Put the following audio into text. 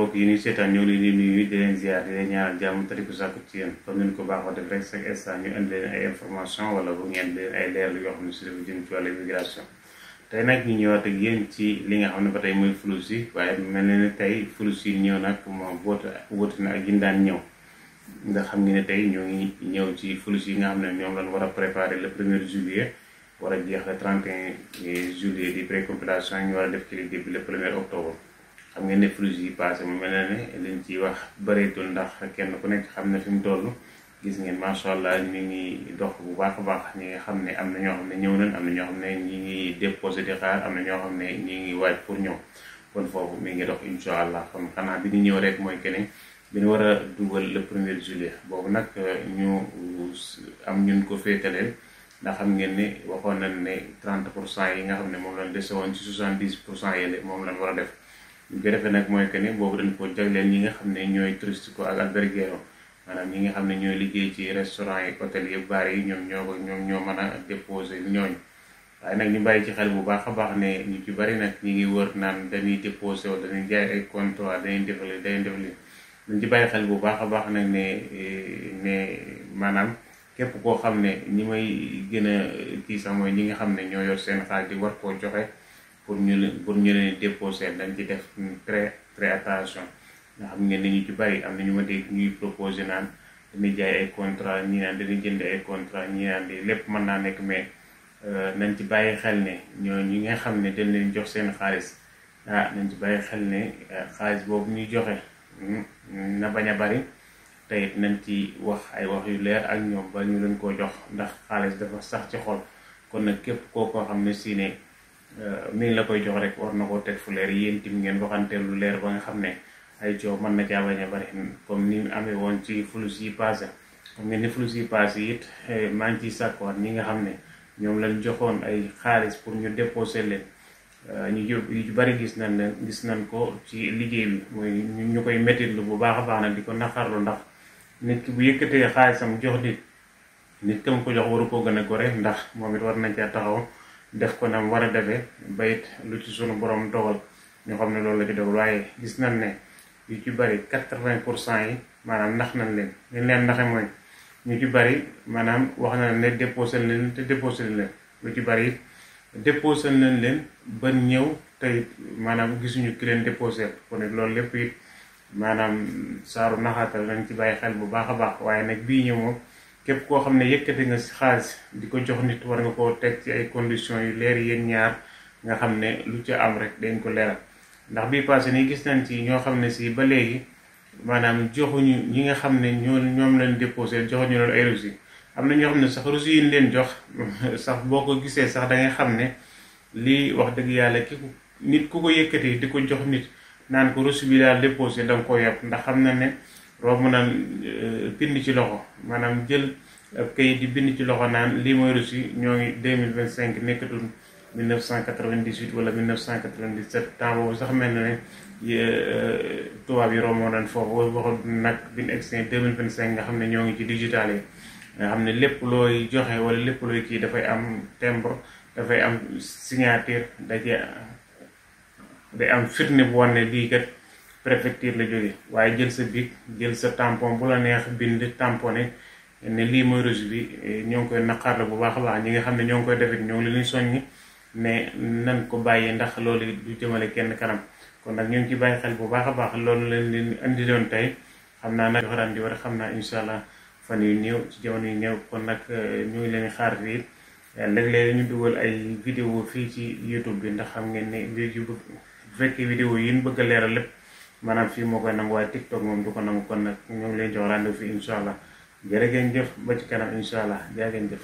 mbokk yi ñuy seetaan ñoo leen di nuyu di leen ziar di leen ñaanal jàmm te di ko sàkku ci yéen comme ni ñu ko baaxoo def rek chaque instant ñu indi leen ay information wala bu ngeen leen ay leerlu yoo xam ne si dafa jëm ci wàllu immigration. tey nag ñu ñëwaat ak yéen ci li nga xam ne ba tey mooy flux yi waaye mel na ne tey flux yi ñëw nag moom wóote na ak yi daan ñëw nga xam ne tey ñoo ngi ñëw ci flux yi nga xam ne ñoom lañ war a préparer le 1er juillet war a jeex le 31 juillet di précompilation ñu war a def ci liggéey bi le 1er octobre. xam ngeen ne flux yi passé mu mel na ne liñ ciy wax bëreetul ndax kenn ku nekk xam ne fi mu toll gis ngeen macha allah ñu ngi dox bu baax a baax ñi nga xam ne am na ñoo xam ne ñëw nañ am na ñoo xam ne ñi ngi déposé di xaar am na ñoo xam ne ñi ngi waaj pour ñëw kon foofu mi ngi dox incha allah xam xanaa bi ñu ñëw rek mooy que ne bi ñu war a dugal le 1er juillet boobu nag ñu am ñun ko féetaleel ndax xam ngeen ne waxoon nañ ne 30% yi nga xam ne moom lañ dese woon ci 70% yële moom lañ war a def. ñu ko defee nag mooy que ni boobu dañ ko jagleel ñi nga xam ne ñooy touristico ak alberguero maanaam ñi nga xam ne ñooy liggéey ci restaurant yi hôtel yi bar yi ñoom ñoo mën a déposé ñooñu waaye nag ñu bàyyi ci xel bu baax a baax ne ñu ci bari nag ñi ngi wër naan dañuy déposé wala dañuy jaay ay contrat dañuy defali dañ ci bàyyi xel bu baax a baax nag ne maanaam képp koo xam ne ñi may gën a kii sax mooy ñi nga xam ne ñoo yor seen xaalis di war koo joxe pour ñu leen déposer dañ ci def très attention nga xam ngeen ni ñu ci bari am na ñu ma dégg ñuy proposé naan dañuy jaay ay contrat ñi naan dañuy jënd ay contrat ñi naan di lépp mën naa nekk mais nañ ci bàyyi xel ne ñoo ñi nga xam ne dañ leen jox seen xaalis nañ ci bàyyi xel ne xaalis boobu ñuy joxe na bañ a bari te nañ ci wax ay wax yu leer ak ñoom ba ñu leen koo jox ndax xaalis dafa sax ci xol kon nag képp koo xam ne si ne mi ngi la koy jox rek war na koo teg fu leer yéen tim ngeen waxanteel lu leer ba nga xam ne ay coow mën na caa bañ a bari comme ni amee woon ci flux yi passé comme ngeen ni flux yi passé it maa ngi ciy sàkkuwaat ñi nga xam ne ñoom lañ joxoon ay xaalis pour ñu déposer leen ñu bari gis nañ ko ci liggéey bi mooy ñu koy mettitlu bu baax a baax nag di ko naqarlu ndax nit ki bu yëkkatee xaalisam jox nit kam ko jox waru koo gën a gore ndax moom it war nañ caa taxaw def ko nam war a defee bayit lu ci sunu borom dogal ñoo xam ne loolu la ci dogal waaye gis nañ ne yu ci bari 80% yi maanaam nax nañ leen naxe mooy ñu ci bari maanaam wax na ne déposé leen te déposé leen lu ci bari déposé nañ leen ba ñëw tey maanaam gisuñu ki leen déposé kon loolu lépp it maanaam saaru naxaatal nañ ci bàyyi xel bu baax a baax waaye nag bii ñëw moom képp koo xam ne yëkkati nga si xaalis di ko jox nit war nga koo teg ci ay conditions yu leer yéen ñaar nga xam ne lu ca am rek dañ ko leeral ndax bii passé nii gis nañ ci ñoo xam ne si ba léegi maanaam joxuñu ñi nga xam ne ñoom leen déposé joxuñu loolu ay reçu am na ñoo xam ne sax reçu yi ñu leen jox sax boo ko gisee sax da ngay xam ne lii wax dëgg yàlla nit ku ko yëkkati di ko jox nit naan ko reçu bi daal déposé da nga ko yàpp ndax xam na ne romb naan bind ci loxo maanaam jël ab kayit di bind ci loxo naan lii mooy reçu ñoo ngi 2025 nekkatul 1998 wala 1997 temps boobu sax mel na ne tubaab yi romb naan foofu waxu nag bi ñu egsi 2025 nga xam ne ñoo ngi ci digital yi nga xam ne lépp looy joxe wala lépp looy kii dafay am timbre dafay am signature day am firnde bu wane lii kat préfecture la jóge waaye jël sa bic jël sa tampon bu la neex bind tamponné ne lii mooy reçu bi ñoo ngi koy naqarlu bu baax a baax ñi nga xam ne ñoo ngi koy defit ñoo ngi leen soññi ne nan ko bàyyi ndax loolu du jëmale kenn kanam kon nag ñu ngi ci bàyyi xel bu baax a baax loolu leen indi doon tey xam naa nag joxaraan di war a xam naa incha allah fan yu néew ci jamono yu néew kon nag ñu ngi leen xaar fii léeg-léeg ñu dugal ay vidéo fii ci YouTube bi ndax xam ngeen ne léegi bu fekkee vidéo yi ñu bëgg a leeral lépp maanaam fii moo koy nangu waaye TikTok moom du ko nangu kon nag ñu ngi leen jox rendez-vous fii incha allah jërë ngeen jëf ba ci kanam incha allah jaa ngeen jëf